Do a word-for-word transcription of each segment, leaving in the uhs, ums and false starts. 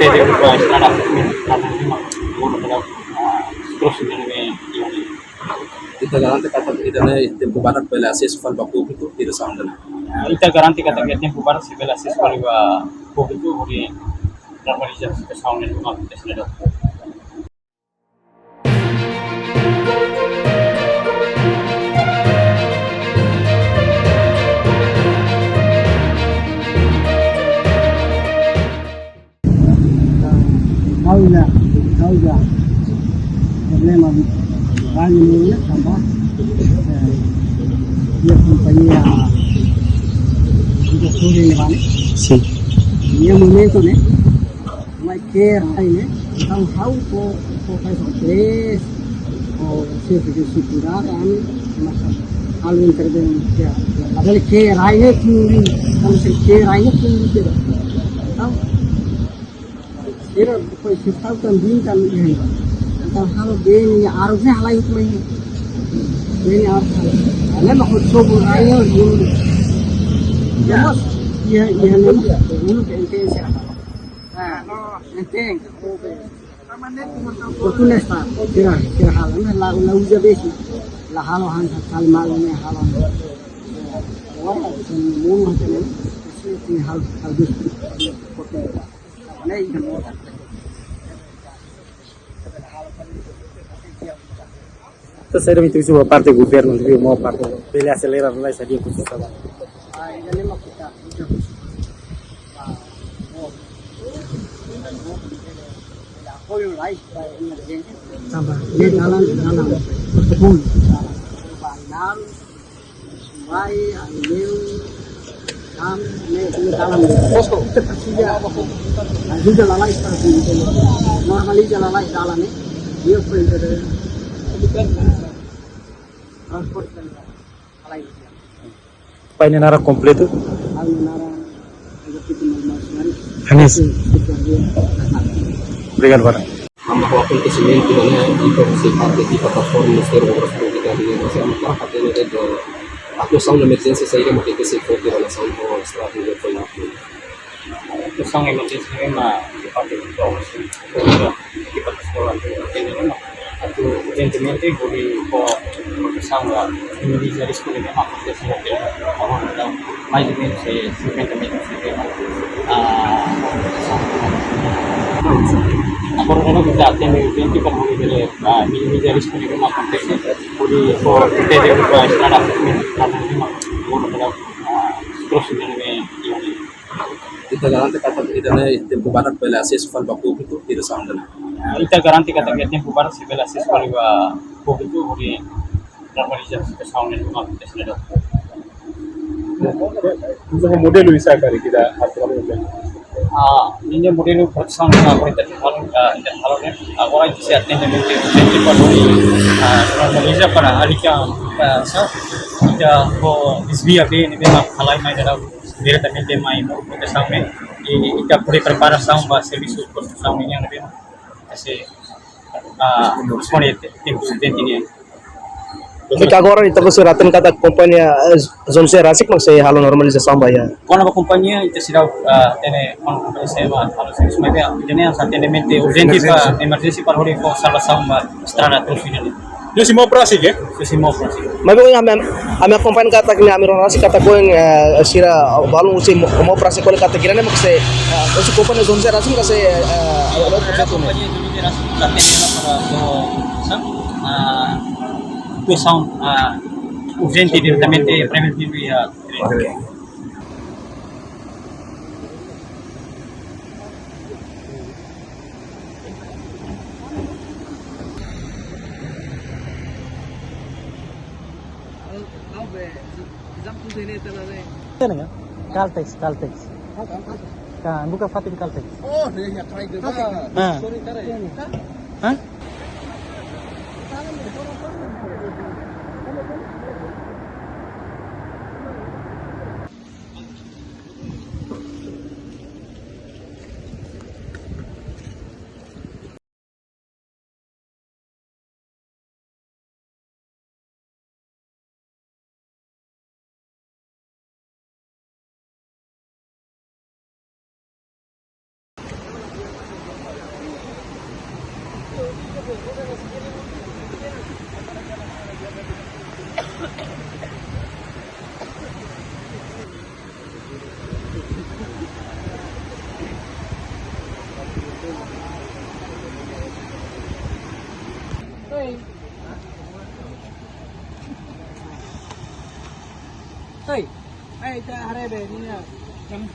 Jadi, estrada, estrada lima, guru pada, ah, terus ini, ini, ini. Ita garante katak ida-ne'e tempu badak bele asesu fali ba públiku, tidak sama dengan. Ita garante katak iha tempu badak sei bele asesu fali ba públiku, hodi normaliza situasaun ne'ebé mak akontese iha ne'ebá. Kauza, kauza problema rain ne'e tanba, eh, iha kompañia indústria ne'ebá ne'e. Sin. Iha momentu ne'e, mai ke'e rain ne'e, entaun ha'u fó, fó faz um três, ou chefe de segurança, ami, mas halo intervensaun, labele ke'e rain ne'e, kini, kalau se ke'e rain ne'e, kini, entaun, sira depois se falta vinte anos, entaun, halo bem, arus ne'e halai hotu mai, bem, arus halai. Ne'e mak hotu sobu rain ne'e, ya, mas, iha, iha, ne'e, uluk ente sira. Ah, ente. Oportunista, sira, sira halo, ne'e la, la uza besi, la halo han, kali malu ne'e halo. Agora, se monu han ne'e, se halo, halo besi. Ne'e, ita monu. Entaun, saida mak ita husu ba parte governu, liuliu ba parte, bele aselera, la sadia ku sustaba. Ah, ida-ne'e mak ita, ita husu. Ah, oh. Apoiu lai ba emerjénsia. Tanba, ne'e dalan, dalan, dalan, dalan, dalan, Vai, aileu, dam, ne'e, ne'e dalan. Posto. Ita presiza ajuda lalais para que normaliza lalais dalan ne'e. Iha foin transporte lalais. Pai nia naran kompletu? Pai nia naran Anis. Obrigadu barak. Tanba akontesimentu ne'e, ita husi parte de plataforma Ministériu Obras Públikas, ita husi masyarakat ne'e, atu atuasaun emerjénsia saida mak ita sei foti iha relasaun ho estrada ne'ebé foin akontese. Atuasaun emerjénsia ne'e mak parte de obras, ekipa da eskola, atu urjentemente hodi fó protesaun ba minimiza risku ne'ebé mak akontese iha ne'ebá. Entaun, mais ou menus, eh, cinquenta metros ne'ebé mak, ah, agora ne'e ita atende urjente para hodi bele, ah, minimiza risku ne'ebé mak akontese, hodi fó proteje ba estrada, estrada ne'ebé mak, ah, terus ne'ebé, ne'ebé, Ita garante katak ida-ne'e tempu badak bele asesu fali ba públiku, tidak sama dengan. Ita garante katak iha tempu badak sei bele asesu fali ba públiku, hodi normaliza situasaun ne'ebé mak akontese iha ne'ebá. Uza modelu oinsá karik ita atualmente? Ah, nia modelu protesaun ne'e agora ita halo, ah, ita halo ne'e, agora ita sei atendimentu urjente para hodi, ah, normaliza para alika, ah, sa, ita fó dezvia bee ne'ebé mak halai mai daudaun diretamente mai muru protesaun ne'e, i ita hodi preparasaun ba servisu konstrusaun nian ne'ebé mak sei, ah, responde te-, tempu urjente nian. Ita agora ita konsidera katak kompañia, eh, Zon C rasik mak sei halo normalizasaun ba iha. Kona-ba kompañia ita seidauk, ah, hatene kona-ba kompañia sé mak halo servisu, maibé ida-ne'e atendimentu urjente ba emerjénsia para hodi fó salvasaun ba estrada terus ida-ne'e. Husi MOP rasik, eh? Husi MOP rasik. Maibé ohin ami, ami akompaña katak ne'e ami rona rasik katak ohin, eh, sira balun husi MOP, MOP rasik ko'alia katak ida-ne'e mak sei, eh, husi kompañia Zon C rasik mak sei, eh, eh, kompañia Zon C rasik mak sei para, ah, atuasaun, ah, urjente diretamente preventivu iha. Tena ya? Caltex, Caltex. Kan, buka fatin Caltex. Oh, dia ya try the bar. Ah. Sorry, tara ya. Hah? Hey. Hey. Hey, ta haree be, nia. Jam.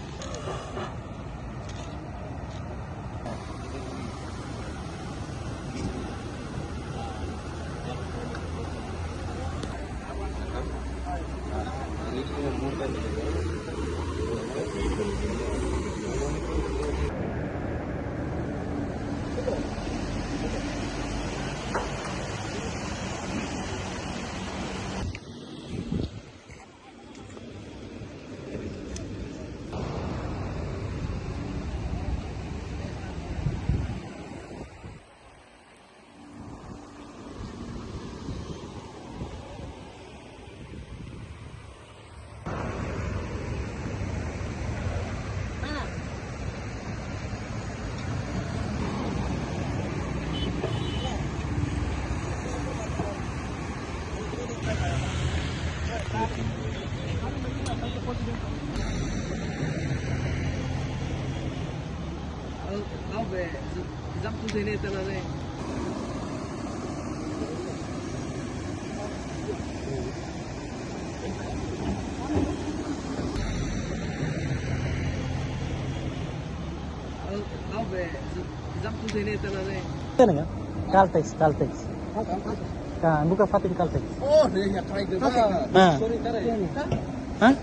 Ha'u, ha'u be, jam tujuh ne'e tana ne'e. Ha'u, ha'u be, jam tujuh ne'e tana ne'e. Mana ya? Caltex, Caltex. Ka, buka fatin Caltex. Oh, ne'e ya, try the bar. Ah. Sorry, tara. Hah?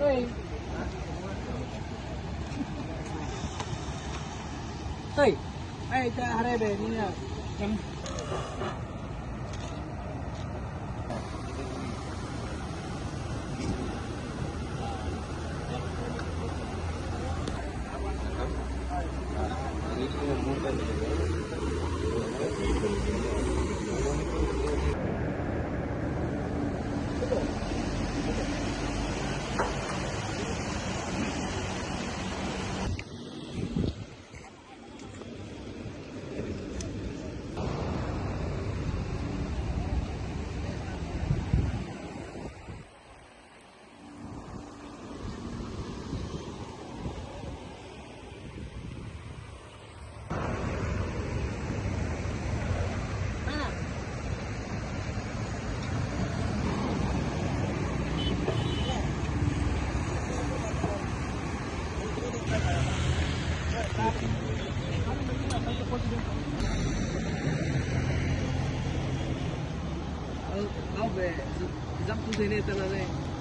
Hey. Hey. Hey, ta haree be, nia. Jam. Ha'u, ha'u be, jam tujuh ne'e tana ne'e.